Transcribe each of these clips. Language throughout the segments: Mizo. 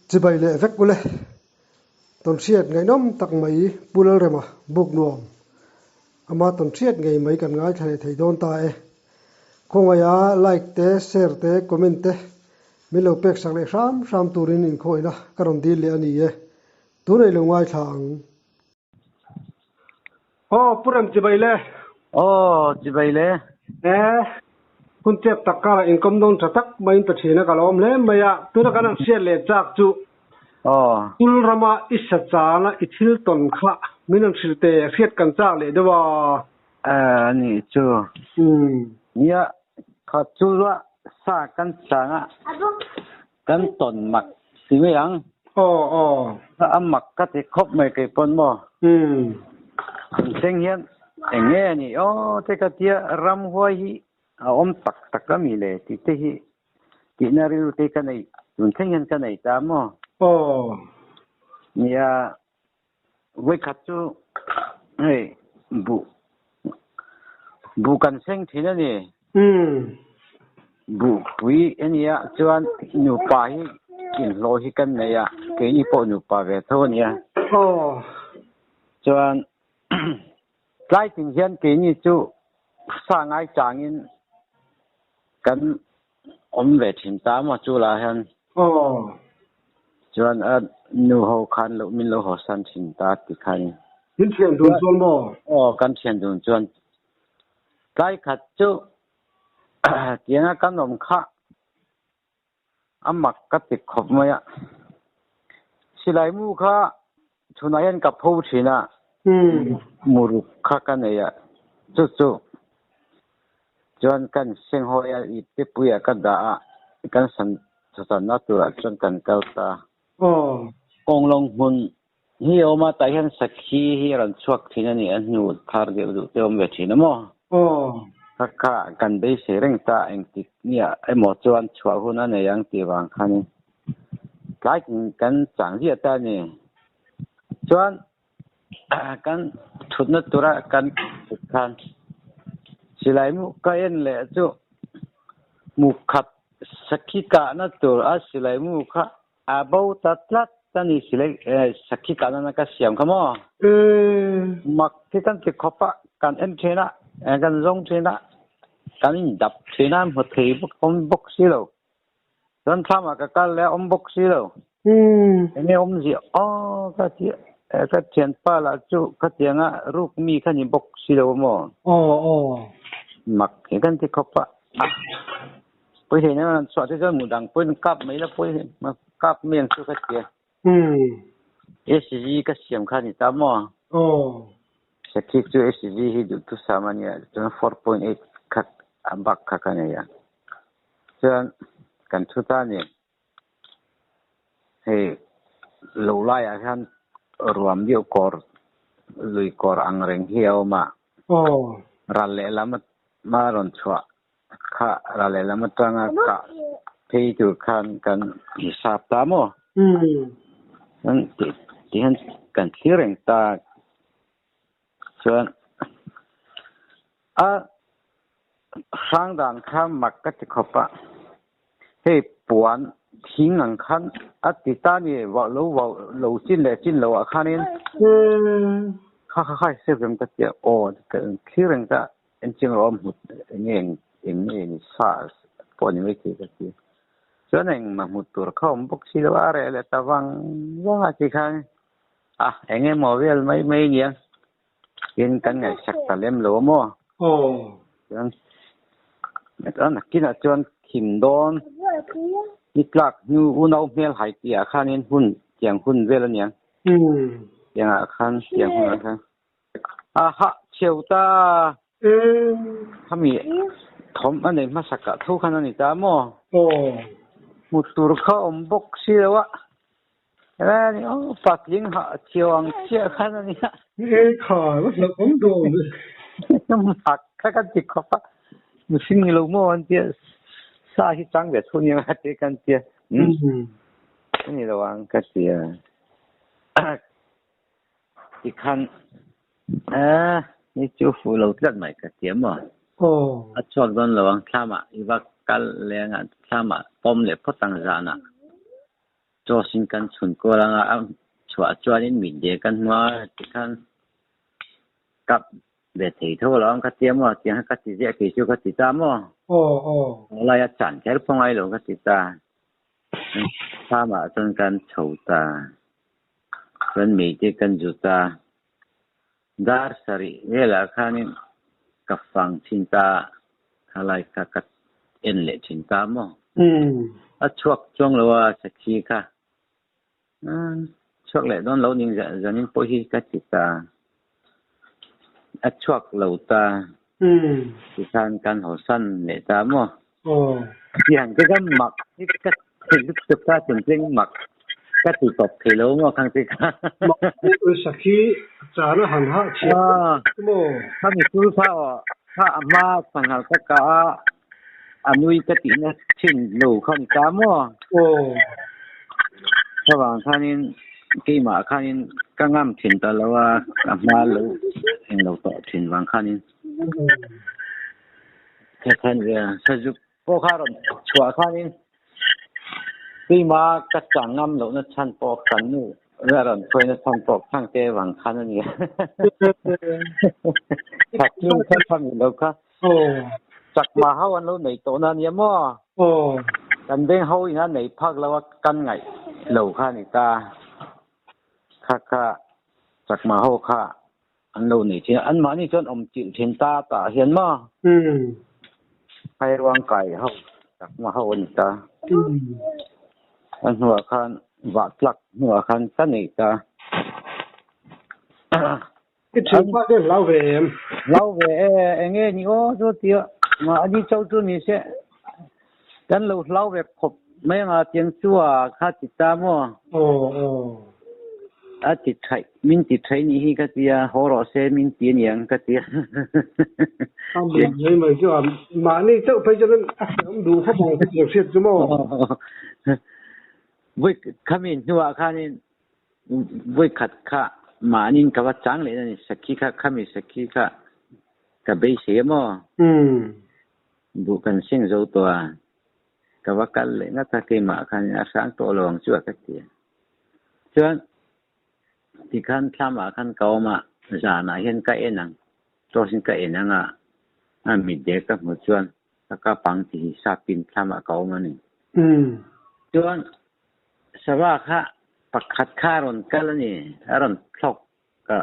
Chibai leh vek ule. Tawnhriat ngaihnawm tak mai Pu Lalrema buk nuam. Ama tawnhriat ngei mai kan ngaithla leh thei dawn ta e. Khawngaiha like te, share te, comment te min lo pek sak leh hram hram turin inkhawihna ka rawn dil leh a ni e. Tunei lo ngaithla ang. Aw Pu Rem chibai le. Aw chibai le. E, hun chep tak karah inkawm dawn tha tak maiin ta thin a ka lo awm hle mai a, tuna kan han hriat leh chak chu Aw. School rama i sa chana i thil tawn kha min han hrilh teh hriat kan chak leh deuh a. E, a nih chu. Umm. Nia, kha chu a sa kan chang a. Kan tawn mak ti mai ang. Aw aw. A mak ka ti khawp mai kei pawn maw. Umm. Kan thleng hian eng nge a nih aw te ka tia ramhuai hi a awm tak tak a mi le tih te hi tihna rilru te ka nei tun thleng hian ka nei ta maw. Aw. Nia vawikhat chu hei buh buh kan seng thin a ni. Umm. Buhpui a nia chuan nupa hi inhlawh hi kan nei a, keini pawh nupa ve tho a nia. Aw. Chuan tlai tin hian keini chu sa ngai changin kan awm ve thin ta maw chu lah hian. Aw. Chuan a nu ho khan loh min lo haw san thin ta ti khan. Min thian dun chuan maw? Aw kan thian dun chuan tlai khat chu tianga kan awm kha a mak ka ti khawp mai a. Silai mu kha chhunah hian ka pho thin a, muruk kha ka nei a, chu chu chuan kan senghawi a ip te puiah ka dah a, kan san sanna turah chuan kan kal ta. Kawnglawng hmun hi a awm a, tah hian sakhi hi a rawn chhuak thin a ni, a hnu thar deuh duh te a awm ve thin a maw? Kha kha kan beisei reng ta, engtik nia emaw chuan chhuah hun a nei ang tih vang khanin tlai kan chang ziah ta a ni. Chuan kan thutna tura kan thut khan silai mu ka en leh chu mukhat sakhi kahna tur a silai mu kha A bo ta tlat a ni silai sakhi kah nana ka siam kha maw? Mak hi kan ti khawp a, kan en thin a, kan zawng thin a, kan indap thin a, hmu thei bawk awm bawk si lo. Chuan thlamah ka kal leh a awm bawk si lo. Enge awmzia aw ka ti ka thianpa lah chu khatianga ruk mi kha ni bawk si lo maw? Aw aw. Mak hi kan ti khawp a. Pawih thei nen an chhuah te chuan hmuh dang pawhin kap mai la pawih kap mai ang chu ka ti a. SG ka siam kha ni ta maw? Aw. Sakhi chu SG hi duhthusam a nia chuan 4.8 kha a bak kha ka nei a. Chuan kan thu ta ni. Hei lo laiah hian ruam deuh kawr lui kawr ang reng hi a awm a. Aw. Ral lehlam a rawn chhuah Kha ral lehlam atanga kah phei tur khan kan hisap ta maw? Chuan ti hian kan thlir reng ta chuan a hrang dan kha mak ka ti khawp a, hei puan thing ang khan a ti ta ni lo lo chin leh chin loh ah khanin kha kha kha hre reng ka ti a, aw kan thlir reng ta. Engcheng rawh a hmut eng nge eng nge ni sa pawh ni mai thei ka ti. Chuan engmah hmut tur kha awm bawk si lo a, a reh leh ta vang vang a ti khan a eng emaw vel mai mai nia tin kan ngaihsak ta lem lo a maw. Chuan a nakinah chuan thim dawn ni tlak hnu unau hmel hai tih ah khanin hun tiang hun vel a nia. Tiangah khan tiang hunah khan. A hah chheu ta. Khami thawm a nei hmasak ah tho khan a ni ta maw? Hmu tur kha awm bawk si lo a. Helai a ni aw, patling hah chheu ang chiah khan a nia. E kha, va hlauh awm dawn. Mak kha kan ti khawp a, mihring ni lo maw an tia, sa hi chang ve tho nia te kan tia. A ni lo ang ka ti a. Tikhan eh ni chu fuh lo tlat mai ka ti a maw? Aw. A chhuak dawn lo ang thlamah i va kal leng a thlamah pawm leh phawt ang zanah. Chaw-sin kan chhun kual anga a chhuah chuanin mit de kan hmu a tikhan kap ve thei tho lo ang ka tia maw tiang kha ka ti ziah kei chu ka ti ta maw. Aw aw. Lai a chan kher pawh ngai lo ka ti ta. Thlamah chuan kan chho ta. Chuan meite kan zut a. Dar sarih velah khanin ka fang thin ta khalai kha ka en leh thin ta maw. A chhuak chuang lo a sakhi kha. Chhuak leh dawn lo ning zanin pawh hi ka ti ta. A chhuak lo ta. Tikhan kan hawsan leh ta maw. Tiang te ka mak hi ka thei lutuk ta chungcheng mak ka ti tawp thei lo maw khang te kha. Mak sakhi chana han hah chhiat maw. Khami chu kha aw kha a hma sanghal ka kah a a nui ka tihna thin lo kha ni ta maw. Chuvang khanin keimah khanin ka ngam thin ta lo a a hma lo englo tawh thin vang khanin. Sazuk pawh kha rawn chhuah khanin keima ka chang ngam lohna chhan pawh kan nu a rawn hruaina chhan pawh Thangte vang khan a ni. Sazuk kha kha mi lo kha chakma ho an lo nei tawhna a nia maw? Kan beng ho in a nei phak lo a kan ngaih lo kha a ni ta. Kha kha chakma ho kha An lo nei thin a, anmahni chuan awm chilh thin ta tah hian maw? Phairuang kai ho tak hma ho a ni ta. A hnuah khan vah tlak hnuah khan ka nei ta. I thian pa te hlau ve em? Hlau ve e, eng nge ni aw chu tia mahni chauh chu ni se kan lo hlau ve khawp mai anga tiang chu a kha ti ta maw? Aw aw. A ti thaih, min ti thaih nih hi ka ti a, haw rawh se min ti aniang ka ti a. A mai mai mai chu a, mahni chauh phei chuan a hreawm duh khawp ang chu tiang hriat chu maw? Vawi khami hnuah khanin vawi khat kha mahniin ka va chang leh na ni, sakhi kha khami sakhi kha ka beisei a maw? Buh kan seng zo tawh a, ka va kal leh ngat a, keimah khanin a hrang tawh lo ang chu a ka ti a. Chuan tikhan thlamah khan ka awm a, zanah hian ka en ang, torch in ka en ang a, a mitdel ka hmuh chuan ka kap ang tih hi sapin thlamah ka awm a ni. Chuan sava kha pakhat kha a rawn kal a ni, a rawn thlawk ka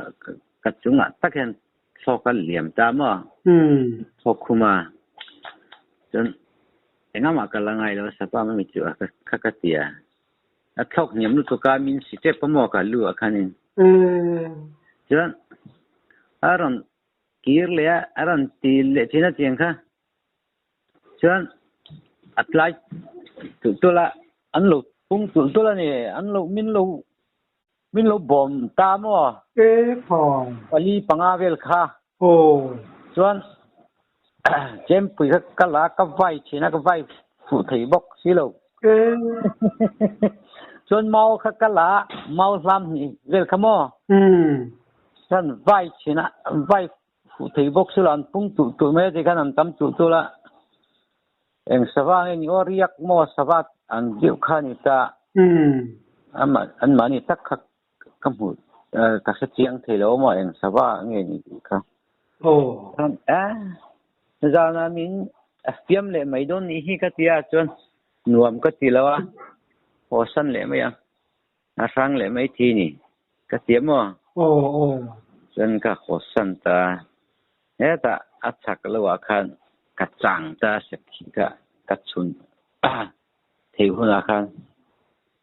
ka chungah tak hian thlawk a liam ta maw? Thlawk khum a, chuan engahmah ka la ngai lo a, sapa mai chu a kha ka ti a. A thlawk hniam lutuk a, min si tep a maw ka lu ah khanin. Chuan a rawn kir leh a, a rawn ti leh thin a tiang kha. Chuan a tlai tulh tulh a, an lo pung tulh tulh a ni, an lo min lo min lo bawm ta maw? E khaw. Pali panga vel kha. Aw. Chuan Chempui kha ka la ka vai thin a, ka vai fuh thei bawk si lo. E. Chuan mau kha ka la, mau hlam hnih vel kha maw? Chuan vai thin a, vai fuh thei bawk si lo, an pung tulh tulh mai a tikhan an tam tulh tulh a. Eng sava nge ni aw riak maw sava ang deuh kha a ni ta. Amah anmahni tak kha ka hmuh ka hre chiang thei lo maw eng sava nge ni tih kha. Chuan a zana min a fiam leh mai dawn nih hi ka ti a chuan nuam ka ti lo a haw san leh mai ang a hrang leh mai thi ni ka ti a maw. Chuan ka haw san ta Hetah a chak lo ah khan ka chang ta sek hi kha ka chhun thei hunah khan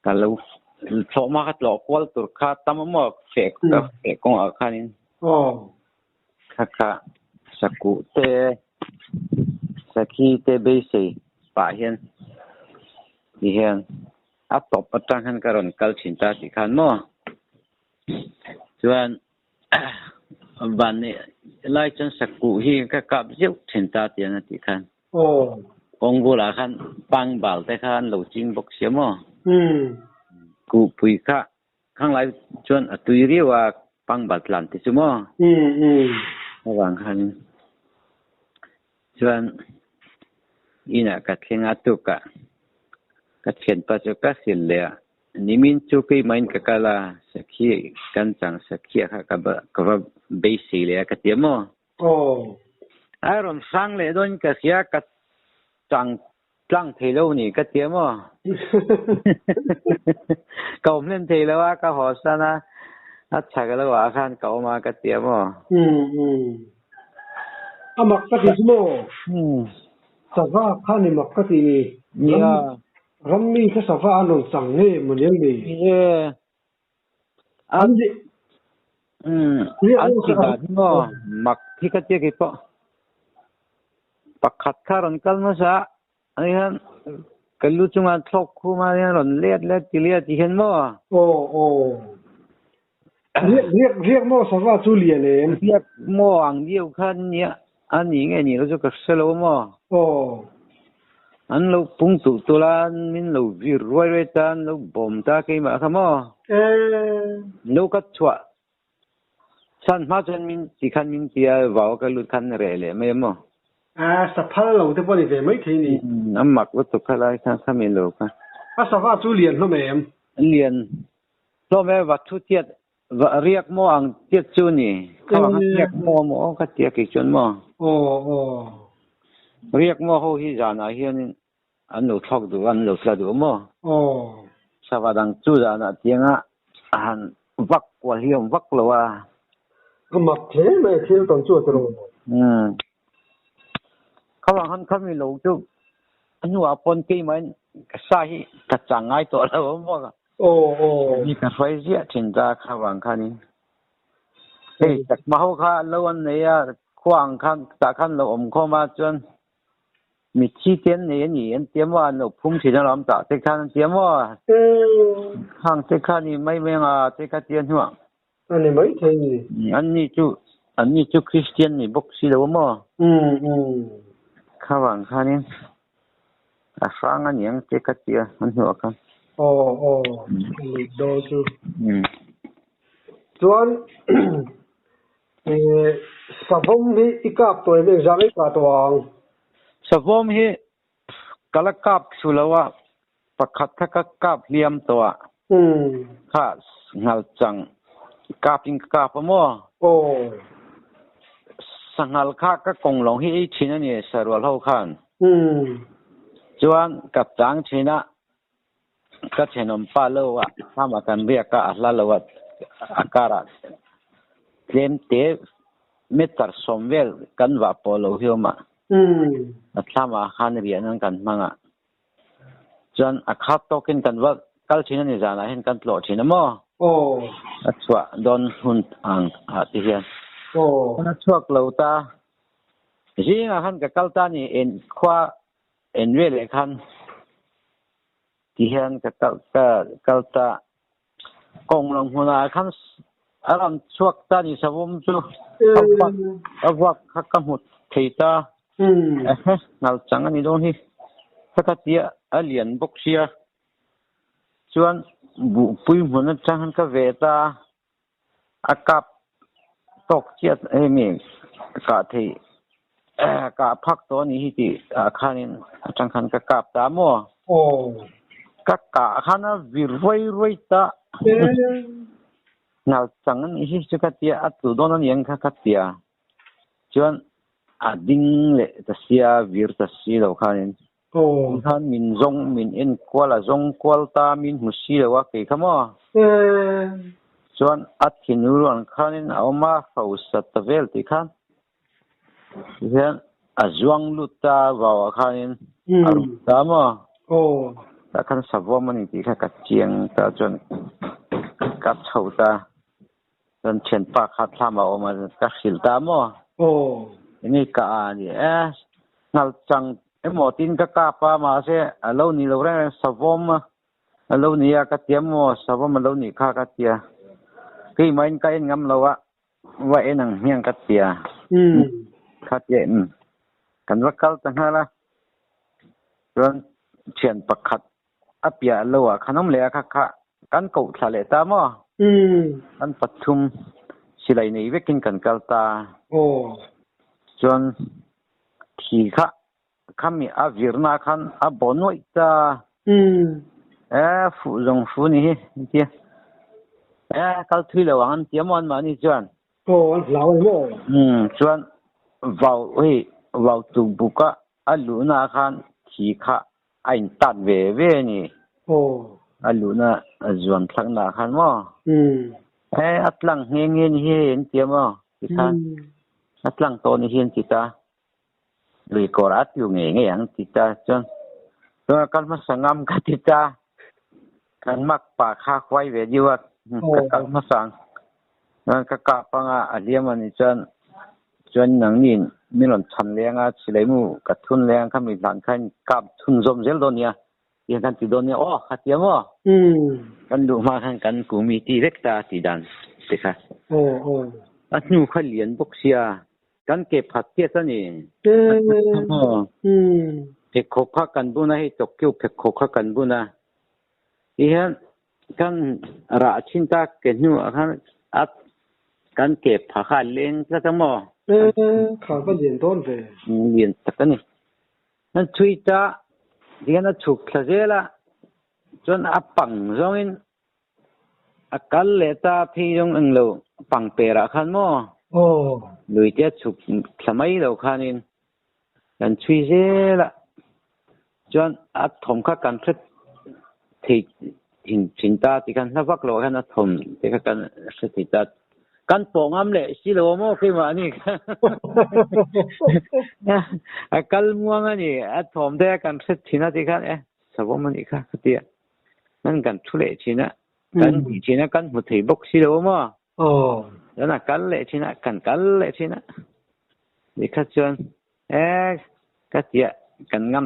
ka lo thlawhhma ka tlawh kual tur kha tam a maw feh ka feh kawngah khanin kha kha sakuh te sakhi te beisei pah hian ti hian a tawp atang hian ka rawn kal thin ta tih khan maw chuan Van nih lai chuan sakuh hi ka kap zeuh thin ta tiang a tih khan. Kawng bulah khan pangbal te kha an lo ching bawk sia maw? Kuhpui kha khang lai chuan a tui riau a pangbal tlan te chu maw? Avang khan chuan inah ka thleng a tukah ka thianpa chu ka hrilh leh a. Nimin chu keimahin ka kal a, sakhi kan chang sakhi a kha ka va ka va beisei leh a ka ti a maw? Aw. A rawn hrang leh dawn ka hria ka chang tlang thei lo ni ka ti a maw? Ka awm hlen thei lo a, ka haw san a, a chhak lo ah khan ka awm a ka ti a maw? Umm umm. A mak ka ti chu maw? Umm. Sava kha ni mak ka ti ni. Nia. Rammi kha sava an rawn chang nge maw niang ni? Nge. An An ti dan hi maw mak hi ka tia kei pawh. Pakhat kha rawn kal hmasa a ni hian ka lu chungah thlawk khum a hian rawn let let ti leh a ti hian maw. Aw aw. Riak riak riak maw sava chu lian em? Riak maw ang deuh khan nia a ni nge ni lo chu ka hre lo maw. Aw. An lo pung tuh tulh a, min lo vir ruai ruai ta, an lo bawm ta keimah kha maw. Ee. Lo ka chhuah chhan hma chuan min ti khan min ti a, vau ka lut khan reh leh mai a maw. Aa, sa phal lo te pawh ni ve mai thei ni. A mak lutuk kha lai khan kha min lo kha. A sava chu lian hlawm em? Lian hlawm e, va thu tiat va riak maw ang tiat chu ni. Kha vang khan riak maw maw ka ti a kei chuan maw. Aw aw. Riak maw ho hi zanah hianin an lo thlawk duh a, an lo tla duh maw. Aw. Sava dang chu zanah tianga a han vak kual hi a awm vak lo a. A mak hle mai a thil tawn chu a ti rawh. Umm. Kha vang khan khami lo chu a hnuah pawn keimahin ka sa hi ka chang ngai tawh lo a maw. Aw aw. Mi ka hruai ziah thin ta kha vang khanin. Hei chakma ho kha lo an nei a, khua ang khan tah khan lo awm khawm a chuan mitthi te an nei a ni an ti a maw, an lo phum thin alawm tah te khan an ti a maw. Khang te kha ni mai mai anga te kha ti a hnuah. A ni mai thei ni. An ni chu an ni chu Kristian ni bawk si lo a maw? Umm umm. Kha vang khanin a hrang a niang che ka tia an hnuah khan. Aw aw a nih dawn chu. Umm. Chuan eh savawm hi i kap tawh em engzah nge i kah tawh ang? Savawm hi ka la kap thlu lo a, pakhat kha ka kap hliam tawh a, kha ngal chang kap in ka kap a maw? Aw. Sanghal kha ka kawng lawng hi ei thin a ni sarual ho khan. Chuan ka chang thin a, ka thenawm pa lo a, thlam ah kan riak a, a hla lo a, a kar ah tlem te meter sawm vel kan vah pawh lo hi awm a. A thlam ah khan riah nan kan hmang a. Chuan a khat tawkin kan va kal thin a ni zanah hian kan tlawh thin a maw? Aw. A chhuah dawn hun ang ah ti hian. Aw. Chuan a chhuak lo ta. Zingah khan ka kal ta ni en khua en ve leh khan ti hian ka kal ka kal ta. Kawng lo hmunah khan a rawn chhuak ta ni savawm chu a vuak a vuak kha ka hmu thei ta. Ehe ngal chang a ni dawn hi. Kha tia a lian bawk sia. Chuan buhpui hmun atang khan ka ve ta. A kap tawk chiat hemi kah theih kah phak tawh a nih hi tih ah khanin atang khan ka kap ta maw? Aw. Ka kah khan a vir ruai ruai ta. Ngal chang a nih hi chu ka tia a tlu dawn a niang kha ka tia. Chuan a ding leh ta sia vir ta si lo khanin. Aw. Khan min zawng min en kual a zawng kual ta min hmu si lo a kei kha maw? Ee. Chuan a thinur ang khanin a awm a hausa ta vel tih khan tihian a zuang lut ta vau ah khanin a ruk ta maw? Aw. Tah khan savawm a ni tih kha ka chiang ta chuan ka chho ta. Chuan thianpa kha thlam a awm a ka hrilh ta maw? Aw. Enge ka a ni e, ngal chang emaw tiin ka kap a mahse a lo ni lo reng reng savawm a lo ni a ka tia maw savawm a lo nih kha ka tia. Keimahin ka en ngam lo a va en ang hmiang ka tia. Kha tia em kan va kal ta nghal a chuan thian pakhat A piah lo ah khan awm leh a kha kha kan koh thla leh ta maw? Kan pathum silai nei vekin kan kal ta. Aw. Chuan thi kha khami a virna khan a baw nuaih ta. E fuh zawng fu ni hi an tia. E kal thui lo ang an tia maw anmahni chuan. Aw an hlau a ni maw? Umm chuan vau hei vau tuk buka a luhna ah khan thi kha a in tat ve ve a ni. Aw. A luhna a zuan thlakna ah khan maw? Umm. E a tlang nghe nghe ni hi hei an tia maw? Tikhan a tlang tawh ni hi an ti ta. Lui kawr a tlu ngei ngei ang ti ta chuan chuan kal hmasa ngam ka ti ta kan mak pa kha huai ve deuh a ka kal hmasa ang chuan ka kap anga a hliam a nih chuan chuan nangni in min rawn chhan leng a silai mu ka thun leng kha mi hlan kha in kap thun zawm zel dawn nia tiang kan ti dawn nia aw kha tia maw kan luh hma khan kan kumi ti vek ta tih dan te kha a hnu kha lian bawk sia. Kan ke phat chiat a ni. Pheikhawk kha kan bun a, hei Tokyo pheikhawk kha kan bun a. Ti hian kan rah thin ta ke hnuah khan a kan ke pha kha a leng tlat a maw? Kha va lian dawn ve. Lian tak a ni. Kan chhui ta ti hian a chhuk thla zel a, chuan a pang zawngin A kal leh ta phei zawng englo pangper ah khan maw? Aw. Lui te a chhuk thla mai lo khanin kan chhui zel a, chuan a thawm kha kan hre thei thin thin ta ti khan hla vak lo ah khan a thawm te kha kan hre thei ta. Kan pawh ngam leh si lo maw keimahni kha a kal muang a ni, a thawm te kan hre thin a ti khan e savawm a nih kha ka ti a. Nan kan thu leh thin a, kan tih thin a, kan hmu thei bawk si lo maw? Aw. Chuan a kal leh thin a, kan kal leh thin a. Nikhat chuan e ka tia kan ngam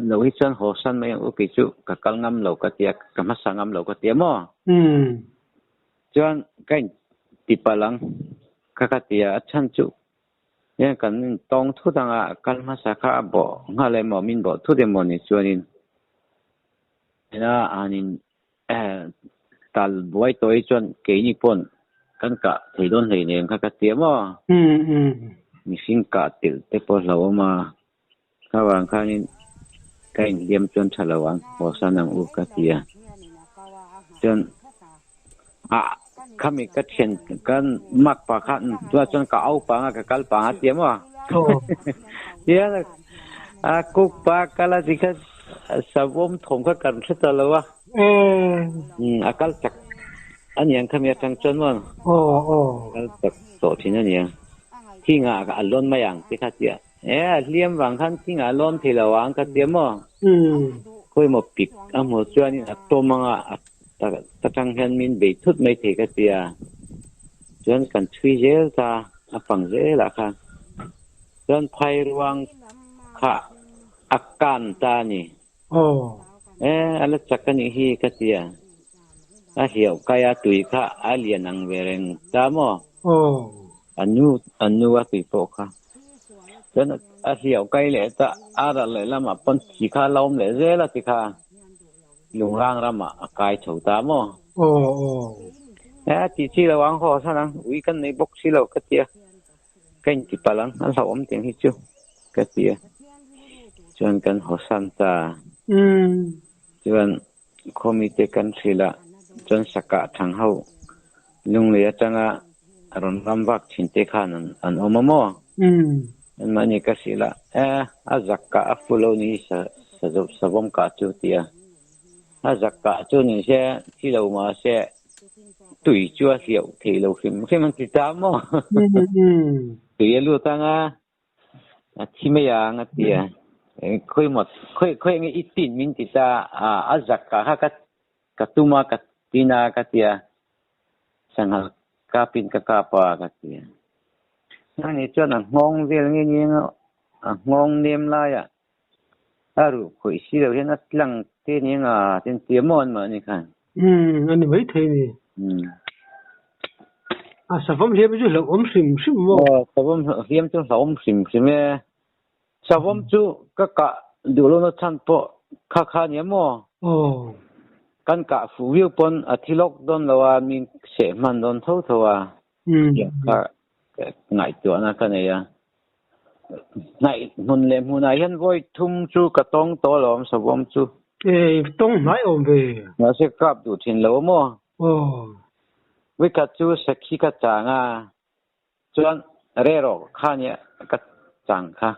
lo hi chuan haw san mai ang u kei chu ka kal ngam lo ka tia, ka hmasa ngam lo ka tia maw? Chuan ka in ti palh ang kha ka tia, a chhan chu hian kan in tawng thut ang a, kal hmasa kha a bawh nghal emaw min bawh thut emaw ni chuanin Ena an in tal buai tawh hi chuan keini pawn kan kah thei dawn hlei nem kha ka ti a maw? Mihring kah telh te pawh hlauhawm a, kha vang khanin ka inhliam chuan tha lo ang, haw san ang u ka ti a. Chuan a khami ka thian kan mak pa kha tunah chuan ka au pang a, ka kal pang a ti a maw? Tihian a cook pa kal a ti kha savawm thawm kha kan hre ta lo a. A kal chak a niang khami atang chuan maw? Kal chak tawh thin a niang. Thingah a lawn mai ang ti kha tia. E a hliam vang khan thingah a lawn thei lo ang ka tia maw? Khawi maw pik a hmuh chuanin a tawm anga a ta tang hian min bei thut mai thei ka tia. Chuan kan chhui zel ta a pang zelah khan chuan phai ruang kha a kan ta a ni. Aw. E a la chak a nih hi ka tia. A hliauh kai a tui kha a lian ang ve reng ta maw? Aw. A nu a nu a tui pawh kha. Chuan a hliauh kai leh ta a ral leh lamah pawn thi kha a la awm leh zel a ti kha. Lungrang ramah a kai chho ta maw? Aw aw. E a tih chi lo ang haw san ang, ui kan nei bawk si lo ka ti a, ka inti palh ang, a hlauhawm tiang hi chu ka ti a. Chuan kan haw san ta. Chuan khawmite kan hrilh a, chuan sakah thang ho lunglei atanga rawn ram vak thin te khan an awm a maw? Anmahni ka hrilh a, e, a zak kah a fu lo ni sa savawm kah chu ti a. A zak kah chu ni se, thi lo mah se, tui chu a hliauh thei lo hrim hrim an ti ta maw? Tui a lut ang a, A thi mai ang a ti a. Khawi maw, khawi khawi nge i tin min ti ta a, a zak kah kha ka ka tum a, ka tin a ka ti a. Sanghal kapin ka kap a ka ti a. Ani chuan a nghawng vel nge ni ang a nghawng nem laiah a ruh khawih si lo hian a tlang te ni ang a tin ti a maw an mahni khan. Umm a ni maithei a ni. Umm. A savawm hliam chu hlauhawm hrim hrim maw? Aw savawm hliam chu hlauhawm hrim hrim e. Savawm chu ka kah duh lohna chhan pawh kha kha nia maw? Aw. Kan kah fuh viau pawn a thi lawk dawn lo a, min seh hman dawn tho tho a. Tiang kha ngaihtuahna ka nei a. Hnaih hmun leh hmunah hian vawi thum chu ka tawng tawh alawm savawm chu. E tawng hnai awm ve. Mahse kap duh thin lo a maw? Aw. Vawikhat chu sakhi ka chang a, chuan rerawh kha nia ka chang kha.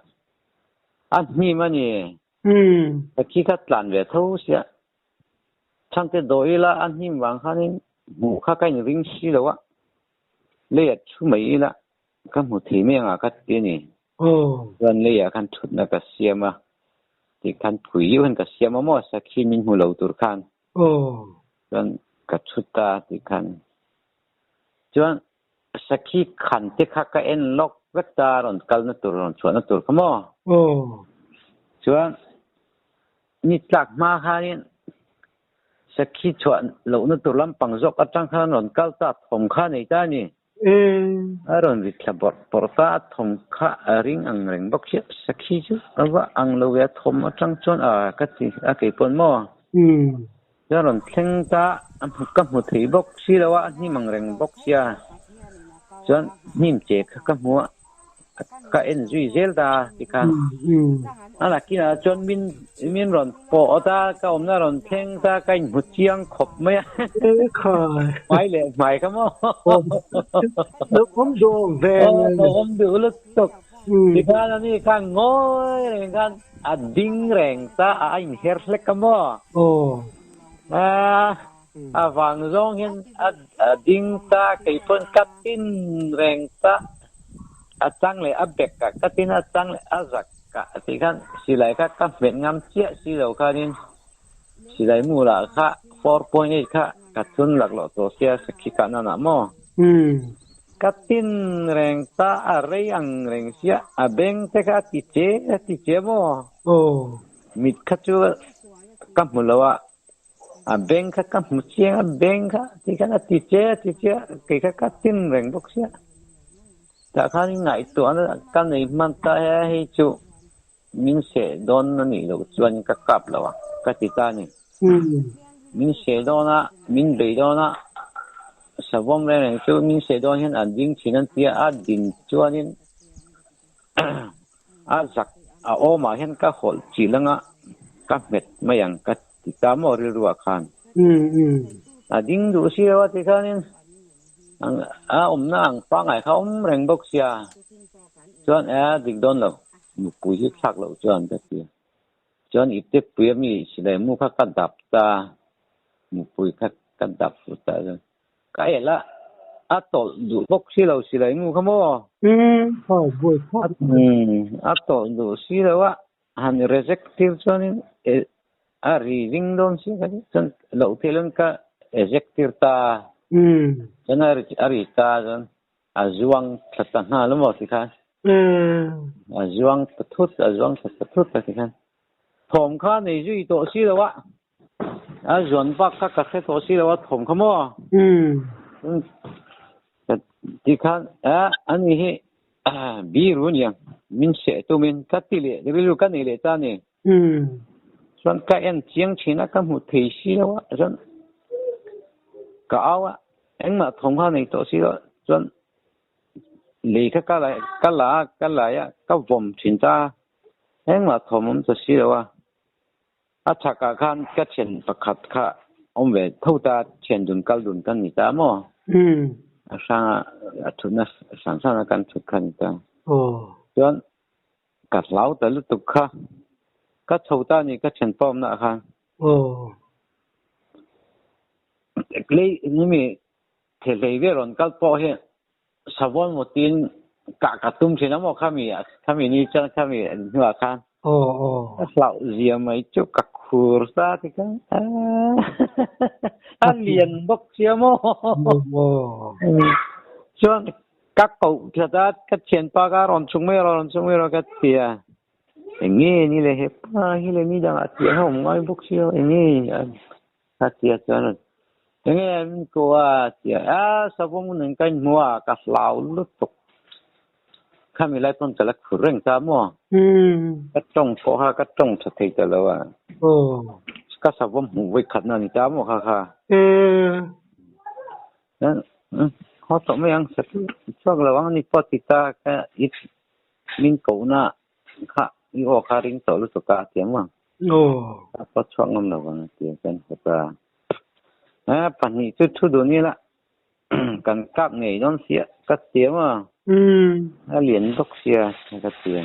A hnim a ni. Sakhi kha tlan ve tho sia. Chhangte dawh ila a hnim vang khanin hmuh kha ka inring si lo a, lei a thu mai ila ka hmu thei mai ang a ka ti a ni. Chuan leiah khan thutna ka siam a, tih khan phui deuh hian ka siam a maw sakhi min hmu lo tur khan. Chuan ka thu ta tih khan. Chuan sakhi khan te kha ka en lawk vek ta rawn kalna tur rawn chhuahna tur kha maw. Chuan ni tlak hma khanin sakhi chhuah lohna tur lampang zawk atang khan rawn kal ta thawm kha nei ta a ni. A rawn ri thla bawrh bawrh ta a thawm kha a ring ang reng bawk hi sakhi chu a va ang lo ve a thawm atang chuan a ka ti a kei pawn maw chuan a rawn thleng ta a ka hmu thei bawk si lo a a hnim ang reng bawk sia chuan hnim che kha ka hmu a. Ka en zui zel ta tikhan a nakinah chuan min min rawn pawh ta ka awmna rawn thleng ta ka inhmu chiang khawp mai a hmai leh hmai kha maw awm duh awm ve awm duh lutuk tikhan ani khan ngawi reng khan a ding reng ta a inher hlek a maw a A vang zawng hian a ding ta, kei pawn ka tin reng ta, a chang leh a bek ah ka tin a, a chang leh a zak ah tih khan silai kha ka hmet ngam chiah si lo khanin silai mu lah kha 4.8 kha ka thun laklawh tawh sia sakhi kah nan ah maw. Ka tin reng ta, a rei ang reng sia, a beng te kha a ti che a ti che maw. Mit kha chu ka hmu lo a. A beng kha ka hmu chiang a, beng kha ti khan a ti che a ti che a, kei kha ka tin reng bawk sia. Tah khan ngaihtuahna ka nei hman ta he hei chu min seh dawn a nih loh chuan ka kap lo ang ka ti ta a ni. Min seh dawn a, min bei dawn a, savawm reng reng chu min seh dawn hian a ding thin an ti a, a din chuanin a zak a awmah hian ka hawlh chilh anga ka hmet mai ang ka ti ta maw rilruah khan. A ding duh si lo a ti khanin a awmna ang pangngai kha a awm reng bawk sia chuan a dik dawn lo nupui hi thlak loh chuan ka ti a. Chuan i tepui a mi silai mu kha ka dap ta nupui kha ka dap fu ta chuan Ka elh a, a tawlh duh bawk si lo silai mu kha maw? Umm, haw buai phawt. Umm, a tawlh duh si lo a, han reject tir chuanin a ri ring dawn si ka ti. Chuan loh theih loin ka eject tir ta. Umm. Chuan a ri ta chuan a zuang thla ta nghal a maw ti khan. Umm. A zuang ta thut, a zuang thla ta thut a ti khan. Thawm kha nei zui tawh si lo a. A zuan bak kha ka hre tawh si lo a thawm kha maw? Ti khan ani hi biru aniang min seh tumin ka ti leh rilru ka nei leh ta a ni. Chuan ka en chiang thin a ka hmu thei si lo a chuan ka au a engmah thawm kha nei tawh si lo chuan lei kha ka ka la a ka lai a ka vawm thin ta a engmah thawm awm ta si lo a. A chhakah khan ka thian pakhat kha awm ve tho ta, thian dun kal dun kan ni ta maw? A hranga a thutna hran hrana kan thut kha ni ta. Chuan ka hlau ta lutuk kha, ka chho ta ni ka thian pa awmnaah khan. Lei nimi thehlei vel rawn kal pawh hi Savawn mawtin kah ka tum thin a maw khami khami ni chuan khami hnuah khan ka hlauh zia mai chu ka khur ta ti khan a lian bawk sia maw chuan ka koh that a ka thianpa ka rawn chhung mai rawh rawn chhung mai rawh ka ti a eng nge ni le hepa hi le ni dangah tih a awm ngai bawk sia eng nge Ka ti a chuan enge min ko a ti a, a savawm nen ka inhmu a ka hlau lutuk khami lai pawn ka la khur reng ta maw ka tawng pawh kha ka tawng tha thei ta lo a ka savawm hmuh vawi khat na ni ta maw kha kha haw tawh mai ang chhuak lo ang ni pawh ti ta ka min kohna kha i aw kha ring tawh lutuk a ti ang maw. Aw. A pa chhuak ngam lo vang a ti a, kan haw ta. A pahnih chu thu dun ila kan kap ngei dawn sia ka ti a maw? A lian bawk sia ka ti a.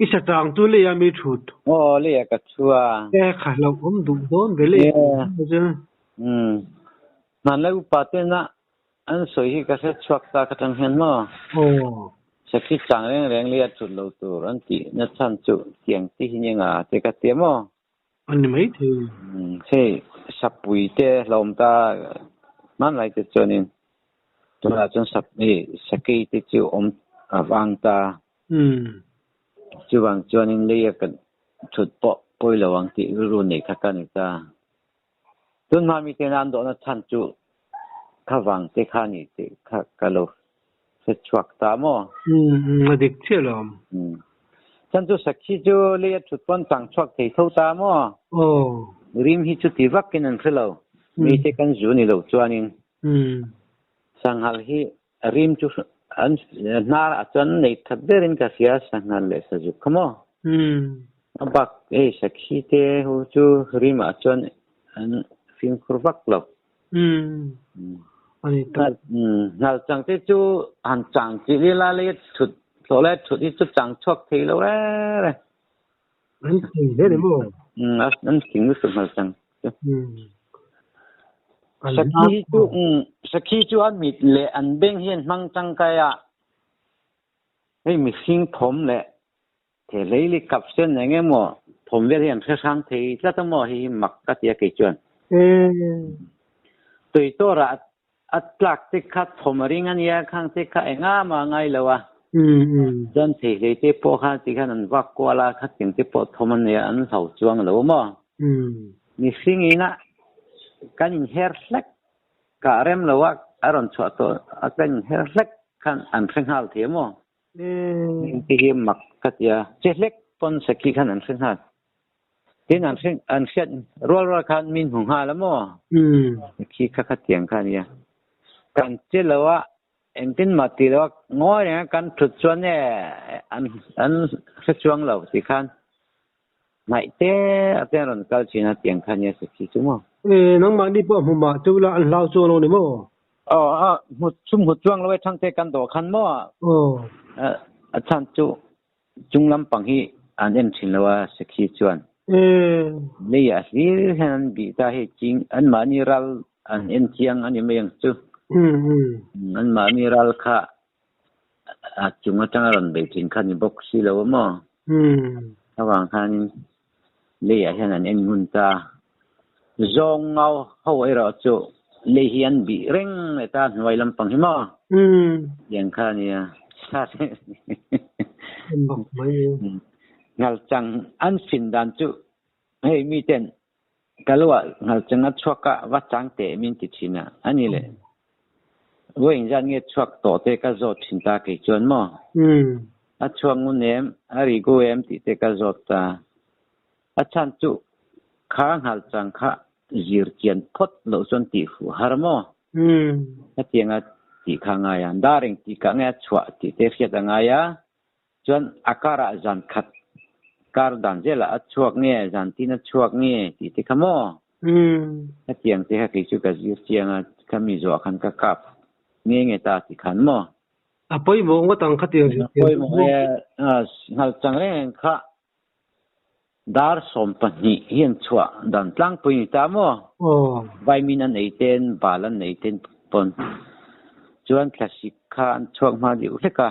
I sa chang chu lei a mi thut. Aw lei a ka thu a. E kha hlauh awm duh dawn ve lei chu. Umm. Hmanlai upa tena An sawi hi ka hre chhuak ta ka tang hian maw? Aw. Sakhi chang reng reng lei a thut lo tur an tih na chhan chu tiang te hi ni nga te ka tia maw? A ni mai thei. Hei sapui te hlawm ta hmanlai te chuanin tunah chuan sap hei sakei te chu awm a vang ta. Chuvang chuanin lei a kan thut pawh pawi lo ang tih rilru nei kha ka ni ta. Tunhma miten an dawhna chhan chu kha vang te kha ni tih kha ka lo hre chhuak ta maw? Umm, a dik chiah lo. Umm. Chan chu sakhi chu lei a thut pawn chang chhuak thei tho ta maw? Aw. Rim hi chu ti vakin an hre lo. Mite kan zu ni lo chuanin. Umm. Sanghal hi rim chu an hnar ah chuan nei that berin ka hria sanghal leh sazuk kha maw? Umm. A bak hei sakhi te ho chu rim ah chuan an fimkhur vak lo. Umm. Ani tak. Hngal chang te chu han chang chih lila lei thut hlawh lai thut hi chu chang chhuak thei lo reng reng. An thing hle ni maw? Umm an thing lutuk hngal chang chu. Umm. Sakhi hi chu umm sakhi chu an mit leh an beng hi an hmang tangkai a, hei mihring thawm leh the hlei li kap sen eng emaw thawm vel hi an hre hrang thei tlat a maw hei hi mak ka ti a kei chuan. Tui tawrah A tlak te kha thawm a ring a nia, khang te kha enga mah a ngai lo a. Chuan theihlei te pawh kha ti khan an vak kual a, khatiang te pawh thawm a nei a, an hlau chuang lo maw? Mihring ina kan inher hlek kah rem lo a, a rawn chhuah tawh a kan inher hlek khan an hre nghal thei a maw? Heng te hi mak ka ti a, che hlek pawn sakhi khan an hre nghal. Tin an hre an hriat rual rual khan min hmu nghal a maw? Khi kha kha tiang kha a nia. Kan che lo a, engtin mah ti lo a, ngawi reng a kan thut chuan e an an hre chuang lo tih khan hnaih te a te an rawn kal thin a tiang kha a nia sakhi chu maw? E nangmahni pawh hmu mah chu la an hlau chuang lo ni maw? Aw a hmu chum hmu chuang lo e thangte kan dawh khan maw? Aw. A chhan chu Chung lampang hi an en thin lo a, Sakhi chuan. Leiah hlir hian an bih ta hei ching anmahni ral an en chiang a ni mai ang chu. Anmahni ral kha a chung atanga rawn bei thin kha ni bawk si lo a maw? Avang khanin leiah hian an en ngun ta. Zawng ngau ho erawh chu lei hi an bih reng leh ta hnuai lampang hi maw? Tiang kha a nia. Ngalchang an fin dan chu hei miten ka lo ah ngalchang a chhuak a va chang teh min ti thin a, a ni le. Vawi engzat nge chhuak tawh te ka zawt thin ta kei chuan maw? A chhuak ngun em? A ri go em tih te ka zawt ta. A chhan chu kha ngalchang kha zir chian phawt loh chuan tih fuh har maw? Hetianga tih kha a ngai a, dar eng tih kah nge a chhuah tih te hriat a ngai a, chuan a karah zan khat kar dan zelah a chhuak nge zan tin a chhuak nge tih te kha maw? Hetiang te kha kei chu ka zir chiang a, kha mi zawh khan ka kap nge nge ta ti khan maw? A pawimawh ngawt ang khatiang zir chian chu. A pawimawh e, ngalchang reng reng kha Dar 12 hi an chhuah dan tlangpui ni ta maw? Vaimin an ei ten, bal an ei ten pawn chuan thlasik kha an chhuak hma deuh hlek a,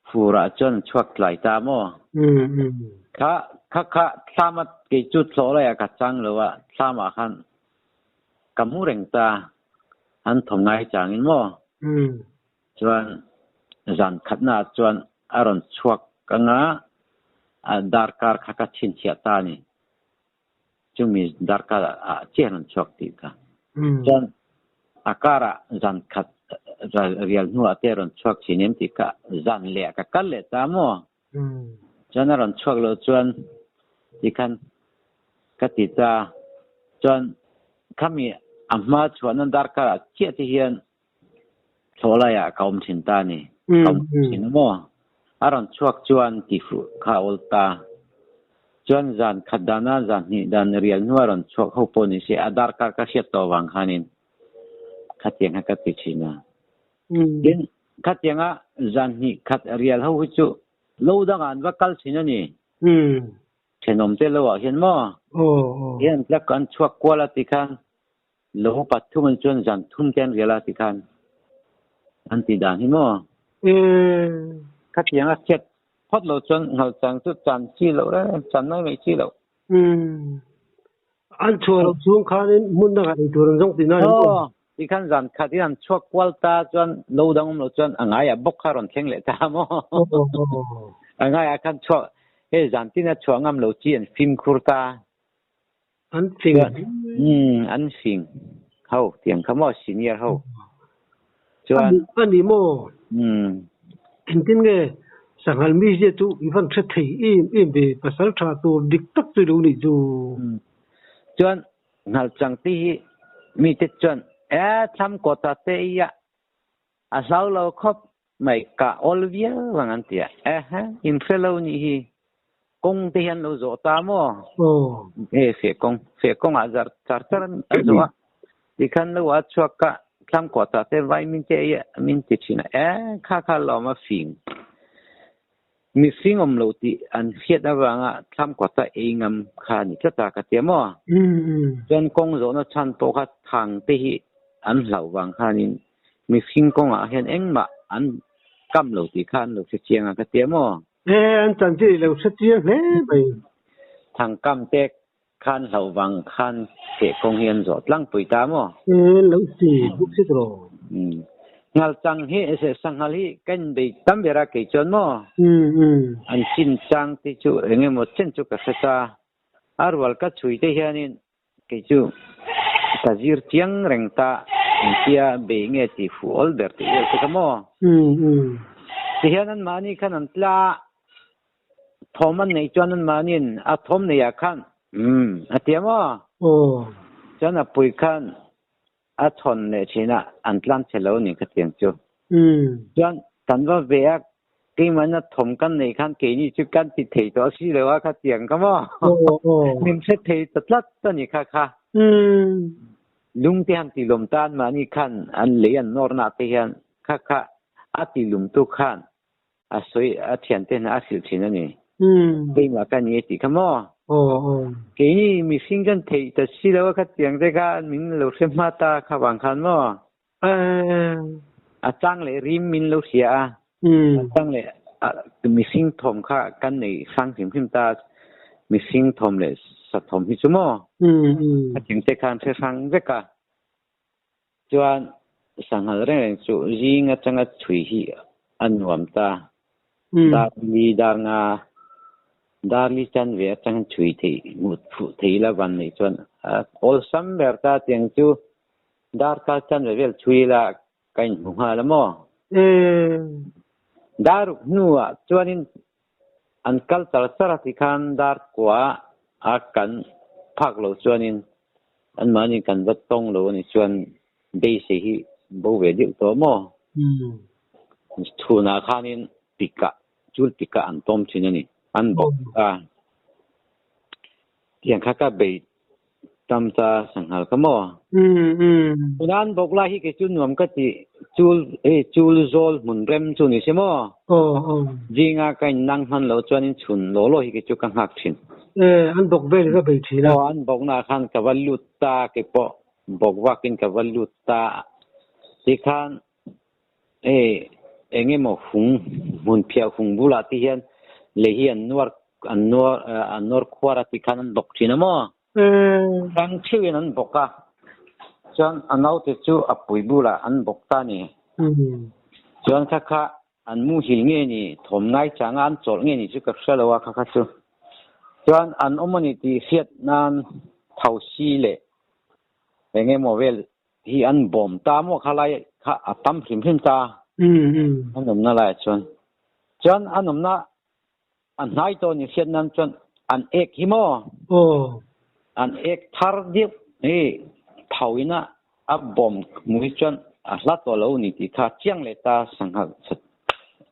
furah chuan an chhuak tlai ta maw? Kha kha kha thlama kei chu thlawh laiah ka chang lo a, thlamah khan ka hmu reng ta, an thawm ngai changin maw? Chuan zan khatnaah chuan a rawn chhuak anga a darkar kha ka chhinchhiah ta a ni. Chumi darkar ah chiah rawn chhuak tih kha. Chuan a karah zan khat rial hnuah te rawn chhuak thin em tih kha zan leh ka kal leh ta maw? Chuan a rawn chhuak loh chuan tikhan ka ti ta. Chuan khami a hma chhuahna darkar ah chiah te hian Thlawh laiah ka awm thin ta a ni. Ka awm thin a maw? A rawn chhuak chuan ti fuh kha a awl ta. Chuan zan khat dana zan hnih dan rial hnua rawn chhuak ho pawh ni se a darkar ka hriat tawh vang khanin khatiang kha ka ti thin a. Tin, khatianga zan hnih khat rial ho hi chu lo dangah an va kal thin a ni. Thenawm te lo ah hian maw? Hian tlak an chhuak kual a ti khan lo pathum an chuan zan thum te an rial a ti khan an ti dan hi maw? Khatianga hriat phawt lo chuan nghalchang chu chan chi loh reng chan mai mai chi loh. An chhuah loh chung khanin hmun dangah ei tur an zawng tihna a ni maw? Aw, tikhan zan khat in an chhuak kual ta chuan lo dang awm lo chuan a ngaiah bawk kha rawn thleng leh ta maw? A ngaiah khan chhuah hei zan tin a chhuah ngam lo chi an fimkhur ta. An fing. Umm an fing ho tiang kha maw senior ho chuan. A ni maw? Umm. Engtin nge sanghal mizia chu i van hre thei em em ve pasal tha tur dik tak chu i lo nih chu. Chuan nghalchang te hi mite chuan e thlam kawta te i a a hlau lo khawp mai ka awl viau ang an ti a, ehe in hre lo nih hi kawng te hian lo zawh ta maw? E feh kawng, feh kawngah zar char char an zawh a, tikhan lo a chhuak a thlam kawtah te vai min te ei a min ti thin a, e kha kha lawm a fing mihring awm lo tih an hriat avanga thlam kawta ei ngam kha a ni tlat a ka tia maw? Chuan kawng zawhna chhan pawh kha thang te hi an hlauh vang khanin Mihring kawngah hian engmah an kam lo tih kha an lo hre chiang a ka ti a maw? E, an chanchin i lo hre chiang hle mai. Thangkam te khan hlauh vang khan feh kawng hi an zawh tlangpui ta maw? E, lo si buk si tawh. Umm. Ngalchang hi sanghal hi ka inbei tam ber a kei chuan maw? An chin chang te chu eng emaw chen chu ka hre ta. A rual ka chhui te hianin Kei chu ka zir chiang reng ta engtia bei nge tih fuh awl ber tih vel che kha maw? Tihian anmahni khan an tla a, thawm an neih chuan anmahniin a thawm neiah khan umm a tia maw? Chuan a pui khan a chhawn leh thin a, an tlan chhe lo ni khatiang chu. Chuan kan va ve a, keimahna thawm kan neih khan keini chu kan ti thei tawh si lo a khatiang kha maw? Min hre thei ta tlat a ni kha kha. Lung te han ti lawm ta anmahni khan an lei an nawrna te hian kha kha a ti lumtu khan a sawi a thiante hna a hrilh thin a ni. Keimah ka ni a tih kha maw? Keini mihring kan theih ta si lo a khatiang te kha min lo hre hma ta kha vang khan maw? A chang leh rim min lo hria a, a chang leh mihring thawm kha kan nei hrang hrim hrim ta, mihring thawm leh sa thawm hi chu maw? Khatiang te khan hre hrang vek a. Chuan sanghal reng reng chu zing atanga chhui hi a nuam ta. Dar li dar nga dar li chan ve atang chhui theih hmuh fuh thei la van neih chuan a awlsam ber ta tiang chu dar kal chan ve vel chhui la ka inhmu nghal a maw? Dar ruk hnuah chuanin an kal char char a tikhan dar kua a kan phak lo chuanin anmahni kan va tawng lo a nih chuan beisei hi bo ve deuh tawh maw? Chhunah khanin pikah chul pikah an tawm thin a ni. An bawk a, tiang kha ka bei tam ta sanghal kha maw? Tuna an bawk lai hi kei chu nuam ka ti chul hei chul zawl hmun rem chu ni se maw? Zinga ka in nang hman loh chuanin chhun law law hi kei chu ka nghak thin. An bawk vel ka bei thin a. Aw an bawknaah khan ka va lut ta kei pawh bawk vakin ka va lut ta tikhan Hei eng emaw hung hmun phiah hung bulah te hian lei hi an nuar an nuar an nuar khuar a tih khan an bawk thin a maw? Hrang theuhin an bawk a, chuan a naute chu a pui bulah an bawk ta a ni. Chuan kha kha an muhil nge ni thawm ngai changa an chawlh nge ni chu ka hre lo a kha kha chu. Chuan an awm a ni tih hriat nan thosi leh eng emaw vel hi an bawm ta maw kha lai kha a tam hrim hrim ta an awmna laiah chuan chuan an awmna a hnai tawh ni hriat nan chuan an ek hi maw an ek thar deuh hi thauina a bawm hmu hi chuan a hla tawh lo ni tih kha chiang leh ta sangha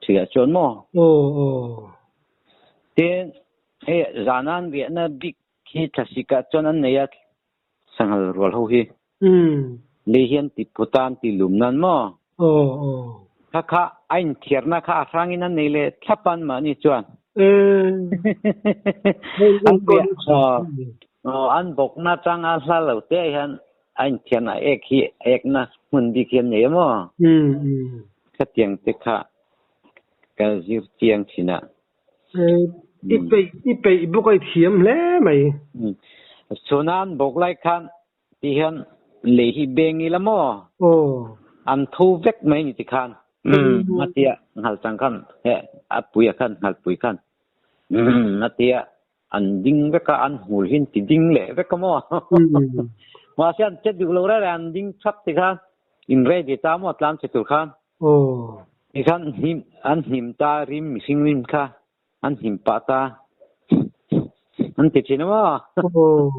thuiah chuan maw tin. Hei zana an riahna bik hi thlasik ah chuan an nei a, sanghal rual ho hi. Lei hi an ti phut a, an ti lum nan maw? Aw aw. Kha kha a inthiarna kha a hrangin an nei leh thlap a anmahni chuan. An riah aw an bawkna atanga hla lo te ah hian a inthiarna ek hi ekna hmun bik hi an nei a maw? Khatiang te kha ka zir chiang thin a. I peih i peih bawk a i thiam hle mai. Chhuna an bawk lai khan ti hian lei hi beng ila maw? Aw. An tho vek mai ni ti khan. A tia nghal chang khan he a pui a khan nghal pui khan a tia an ding vek a an hmul hi an ti ding leh vek a maw? Mahse an che duh lo reng reng an ding thap ti khan in ready ta maw tlan che tur khan. Aw. Tikhan hnim an hnim ta rim mihring rim kha an hnim pah ta an ti thin a maw? Aw.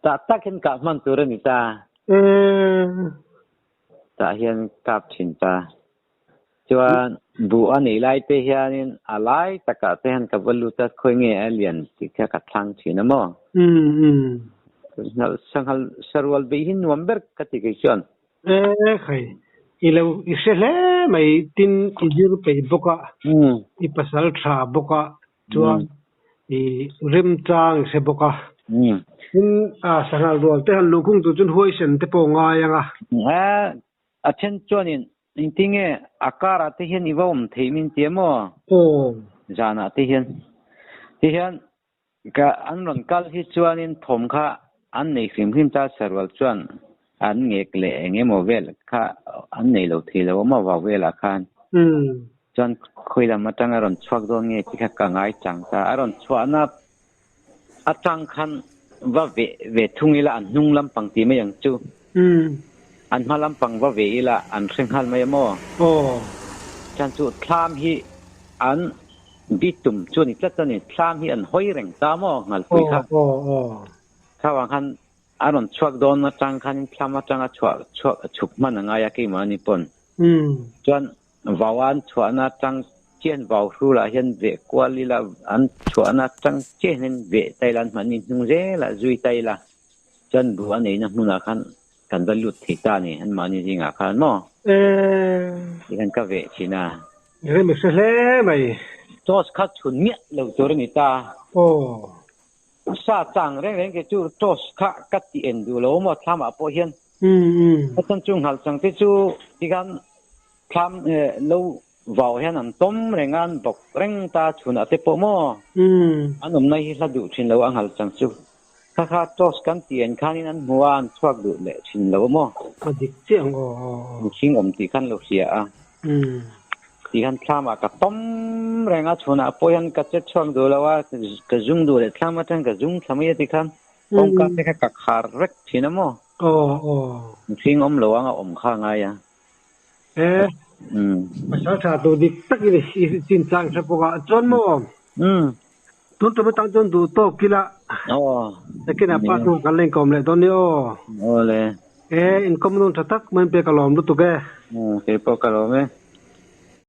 Tah tak hian kah hman tur a ni ta. Eh. Tah hian kap thin ta. Chuan buh a nei lai te hianin a lai takah te hian ka va lut a khawi nge a lian tih kha ka thlang thin a maw? Um um. Sanghal sarual beih hi nuam ber ka ti kei chuan. E khai, i lo i hre hle mai tin i zir peih bawk a, i pasal tha bawk a, chuan i remchang i hre bawk a. Tin sanghal rual te han luhkhung tur chuan huaisen te pawh ngai ang a. A then chuanin engtinge a karah te hian i va awm theih min ti a maw? Aw. Zanah te hian. Tihian Ka an rawn kal hi chuanin thawm kha an nei hrim hrim ta sarual chuan an ngek leh eng emaw vel kha an nei lo thei lo awm a vau velah khan chuan khawi lam atanga rawn chhuak dawn nge tih kha ka ngai chang ta. A rawn chhuahna atang khan va ve ve thung ila an hnung lampang tih mai ang chu. An hma lampang va ve ila an hre nghal mai a maw? Chuan chu thlam hi an Bitum chu a ni tlat a ni. Thlam hi an hawi reng ta maw Ngalpui kha? Thla vang khan a rawn chhuak dawn atang khanin thlam atanga chhuah chhuak chhuk hman a ngai a keimahni pawn. Chuan vau an chhuahna atang chian vau hrulah hian veh kual ila an chhuahna atang chian hian veh ta ila an hmahni hnung zelah zui ta ila chuan buh a neihna hmunah khan kan va lut thei ta a ni anmahni zingah khan maw? Tikhan ka veh thin a. Rem i hre hle mai. Toss kha chhun miah lo tur a ni ta. Aw. Sa chang reng reng ke chu toss kha ka ti en duh lo maw thlam ah pawh hian. A chan chu nghal chang te chu tikhan thlam lo vau hian an tawm reng a an bawk reng ta chhun ah te pawh maw. An awmna hi hla duh thin lo a nghal chang chu. Kha kha toss kan ti en khanin an hmu a an chhuak duh leh thin lo maw. A dik chiah ang aw aw aw. Mihring awm tih khan lo hria a. Tih khan thlam ah ka tawm reng a chhunah pawh hian ka che chhuak duh lo a ka zung duh leh thlam atang ka zung thla mai a ti khan kawngka te kha ka khar vek thin a maw. Aw aw. Mihring awm lo anga awm kha a ngai a. E. Pasal tha tur dik tak i ni i chinchang hre bawk a chuan maw. Tun tum atang chuan duh tawk ila. Aw. Nakinah pa chu kan la inkawm leh dawn nia aw. Aw le. E, inkawm nun tha tak mai pek a lawm lutuk e. Keipawh ka lawm e.